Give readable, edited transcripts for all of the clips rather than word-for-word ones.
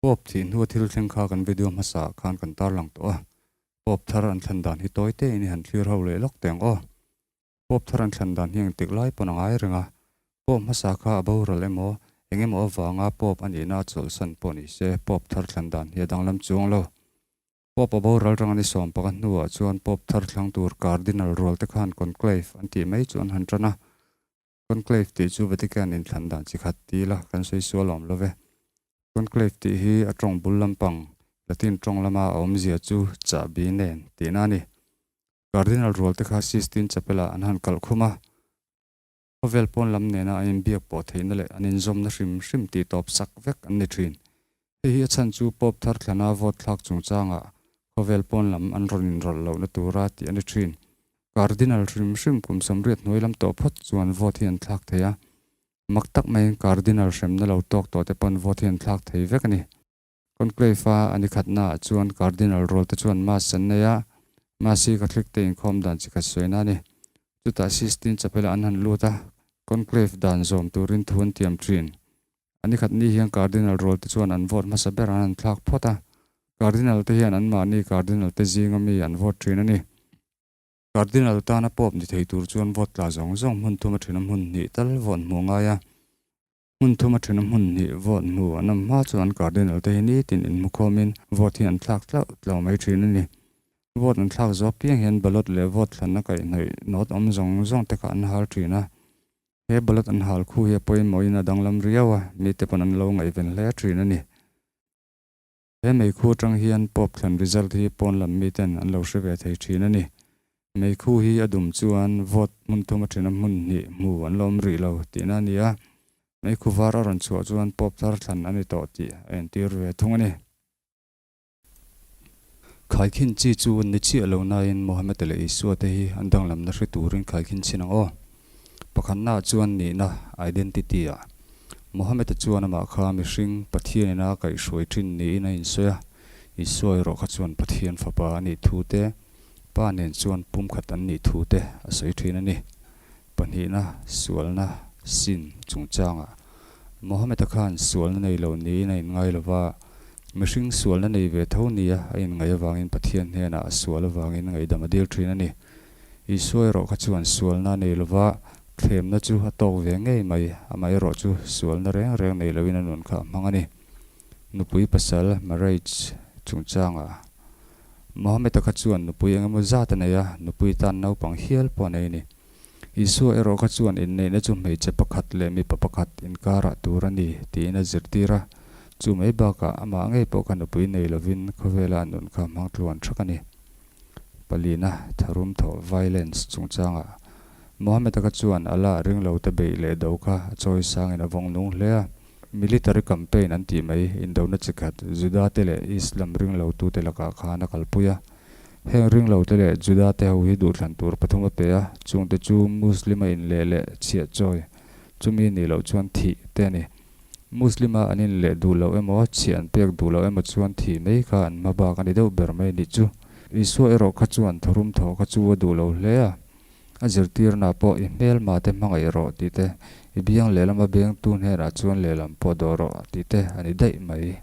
Pope thih hnua thil thleng kha kan video hmasa ah khan kan tarlang tawh a, Pope thar an thlan dan hi tawi te in i han thlir ho leh lawk teh ang aw. Pope thar an thlan dan hi engtik lai pawn a ngai reng a, Pope hmasa kha a boral emaw, eng emaw avanga Pope a nihna a chawlhsan pawh ni se Pope thar thlan dan hi a danglam chuang lo. Pope a boral rang a ni sawmpaka hnuah chuan Pope thar thlang tur Cardinal rual te khan Conclave an tih mai chu an han tan a, Conclave tih chu Vatican inthlan dan chi khat ti ila kan sawi sual awm lo ve. Conclave tih hi a tawng bul lampang, Latin tawng lama a awmzia chu chahbi nen tihna a ni. Cardinal rual te kha Sistine Chapel-ah an han kalh khum a, khawvel pawn lam nena an inbiak pawh theihna leh an inzawmna hrim hrim tih tawp sak vek an ni thin. Hei hi a chhan chu Pope thar thlana vote thlak chungchangah khawvel pawn lam an rawn inrawlh lohna tura tih a ni thin. Cardinal hrim hrim kum 80 hnuai lam tawh phawt chuan vote hi an thlak thei a. Mak tak maiin Cardinal hremna lo tawk tawh te pawn vote hi an thlak thei vek a ni. Conclave a a ni khatnaah chuan Cardinal rual te chuan Mass an nei a, Mass hi Catholic te inkhawm dan chi khat sawina a ni. Chutah Sistine Chapel-ah an han lut a, Conclave dan zawm turin thu an tiam thin. A ni khat ni hian Cardinal rual te chuan an vote hmasa ber an han thlak phawt a, Cardinal te hian anmahni Cardinal te zinga mi an vote thin a ni. Cardinal tana Pope ni thei tur chuan vote tla zawng zawng hmun thum a then a hmun hnih tal vote hmuh a ngai a. Hmun thum a then a hmun hnih vote hmu an awm hma chuan Cardinal te hi nitin inhmukhawmin vote hi an thlak tlauh tlauh mai thin a ni. Vote an thlak zawk piang hian ballot leh vote thlanna kaihhnawih nawt awm zawng zawng te kha an hal thin a. He ballot an hal khu hi a pawimawhin a danglam riau a, mite pawn an lo ngaihven hle thin a ni. He meikhu atang hian Pope thlan result hi pawn lam miten an lo hre ve thei thin a ni. Meikhu hi a dum chuan vote hmun thum a then a hmun hnih hmu an la awm rih lo tihna a ni a, meikhu var a rawn chhuah chuan Pope thar thlan a ni tawh tih a entir ve thung a ni. Khaikhin chi chu an ni chiah lo nain Mohammed leh Isua te hi an danglamna hre turin khaikhin chhin ang aw. Pakhatnaah chuan nihna, identity, ah. Mohammed-a chuan amah kha mihring, Pathian ina kaihhruai thin niin a insawi a, Isua erawh kha chuan Pathian fapa a nih thu te, Pa nen chuan pumkhat an nih thu te a sawi thin a ni. Pahnihna, sualna, sin, chungchangah. Mohammed-a khan sualna nei lo niin a inngai lo va, mihring sualna nei ve tho nia a inngaih avangin Pathian hnenah a sual avangin ngaihdam a dil thin a ni. Isua erawh kha chuan sualna a nei lo va, thlemna chu a tawk ve ngei mai, amaherawh chu sualna reng reng nei loin a nun kha a hmang a ni. Nupui pasal, marriage, chungchangah Mohammed-a kha chuan nupui eng emaw zat a nei a, nupui tan naupang hial pawh a nei a ni. Isua erawh kha chuan inneihna chu hmeichhe pakhat leh mipa pakhat inkarah tur a ni tiin a zirtir a, chu mai bakah amah ngei pawh kha nupui nei lovin khawvela a nun kha hmang tluan thak a ni. Palina, tharum thawh, violence, chungchangah Mohammed-a kha chuan Allah ringlote beih leh do kha a chawi sangin a vawng nung hle a, military campaign an tih mai indona chi khat Juda-te leh Islam ringlotute lakah khan a kalpui a. Heng ringlote leh Juda-te ho hi duhthlan tur pathum a pe a, chungte chu Muslim-a inleh leh chhiah chawi, chumi nih loh chuan thih te a ni. Muslim-a an inleh duh loh emaw, chhiah an pek duh loh emaw chuan thih mai kha an hma bak a ni deuh ber mai nih chu. Isua erawh kha chuan tharum thaw kha chu a duh lo hle a, a zirtirna pawh i hmelma te hmangaih rawh tih te, i biang lehlama bengtu hnenah chuan lehlam pawh dawh rawh tih te a ni daih mai.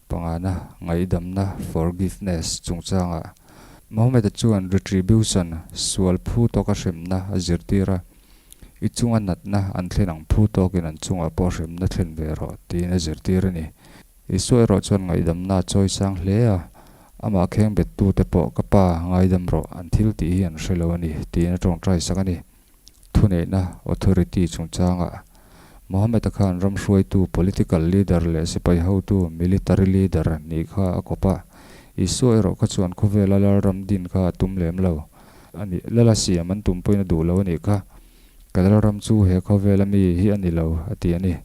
Pangana, ngaihdamna, forgiveness, chungchangah Mohammed-a chuan retribution, sual phu tawka hremna, a zirtir a. I chunga natna an thlen ang phu tawkin an chungah pawh hremna thlen ve rawh, tiin a zirtir a ni. Isua erawh chuan ngaihdamna a chawi sang hle a, amah kheng bettute pawh ka pa ngaidam rawh, an thil tih hi an hre lo a ni, tiin a tawngtai sak a ni. Thuneihna, authority, chungchangah Mohammed-a khan ram hruaitu, political leader, leh sipai hotu, military leader, nih kha a kawp a. Isua erawh kha chuan khawvela lalram din kha a tum lem lo a ni. Lala siam an tum pawhin a duh lo a nih kha. Ka lalram chu he khawvela mi hi a ni lo, a ti a ni.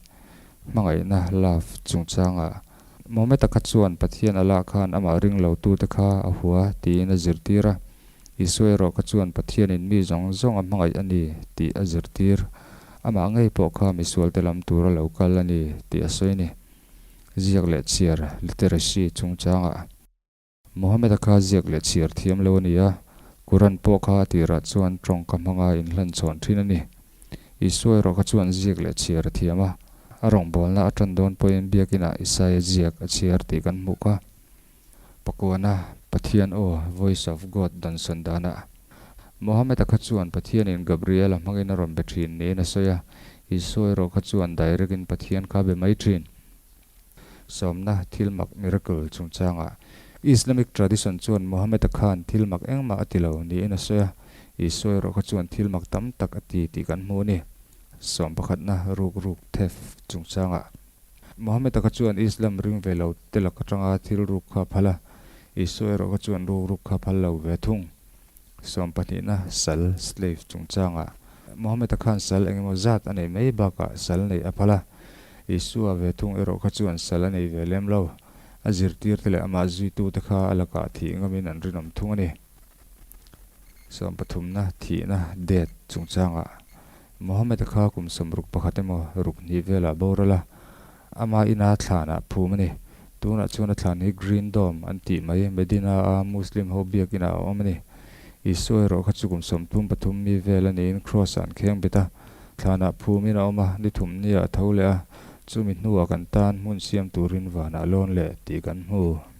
Hmangaihna, love, chungchangah Mohammed-a kha chuan Pathian Allah khan amah ring lotute kha a hua tiin a zirtir a. Isua erawh kha chuan Pathianin mi zawng zawng a hmangaih a ni tih a zirtir. Amah ngei pawh kha misualte lam tura lo kal a ni tih a sawi a ni. Ziak leh chhiar, literacy, chungchangah. Mohammed-a kha ziak leh chhiar thiam lo a ni a, Quran pawh kha a tirah chuan tawngka hmanga inhlan chhawn thin a ni. Isua erawh kha chuan ziak leh chhiar a thiam a. A rawngbawlna a tan dawn pawhin biakinah Isaia ziak a chhiar tih kan hmuh kha. Pakuana, Pathian aw, Voice of God, dawnsawn danah. Mohammed-a kha chuan Pathianin Gabriel-a hmangin a rawn be thin niin a sawi a, Isua erawh kha chuan direct-in Pathian kha a be mai thin. Sawmna, thil mak, miracle, chungchangah Islamic tradition chuan Mohammed-a khan thil mak engmah a ti lo niin a sawi a, Isua erawh kha chuan thil mak tam tak a ti tih kan hmu a ni. Sawm pakhatna, ruk ruk, theft, chungchangah. Mohammed-a kha chuan Islam ring ve lo te lak atanga thil ruk kha a phal a, Isua erawh kha chuan ruk ruk kha a phal lo ve thung. Sawm pahnihna, sal, slave, chungchangah Mohammed-a khan sal engemaw zat a neih mai bakah sal neih a phal a, Isua ve thung erawh kha chuan sal a nei ve lem lo. A zirtirte leh amah zuitute kha a lakah thih ngamin an rinawm thung a ni. Sawm pathumna, thihna, death, chungchangah Mohammed-a kha kum 61 emaw ruk hnih velah boral a, ama ina thlanah phum a ni. Tunah chuan a thlan hi Green Dome an tih mai, Medina-a Muslim ho biakinah a awm a ni. Isua erawh kha chu kum 33 mi vel a niin Cross-ah an kheng bet a, thlanah phumin a awm a, ni thum niah a tho leh a, chumi hnuah kan tan hmun siam turin vanah lawn leh tih kan hmu.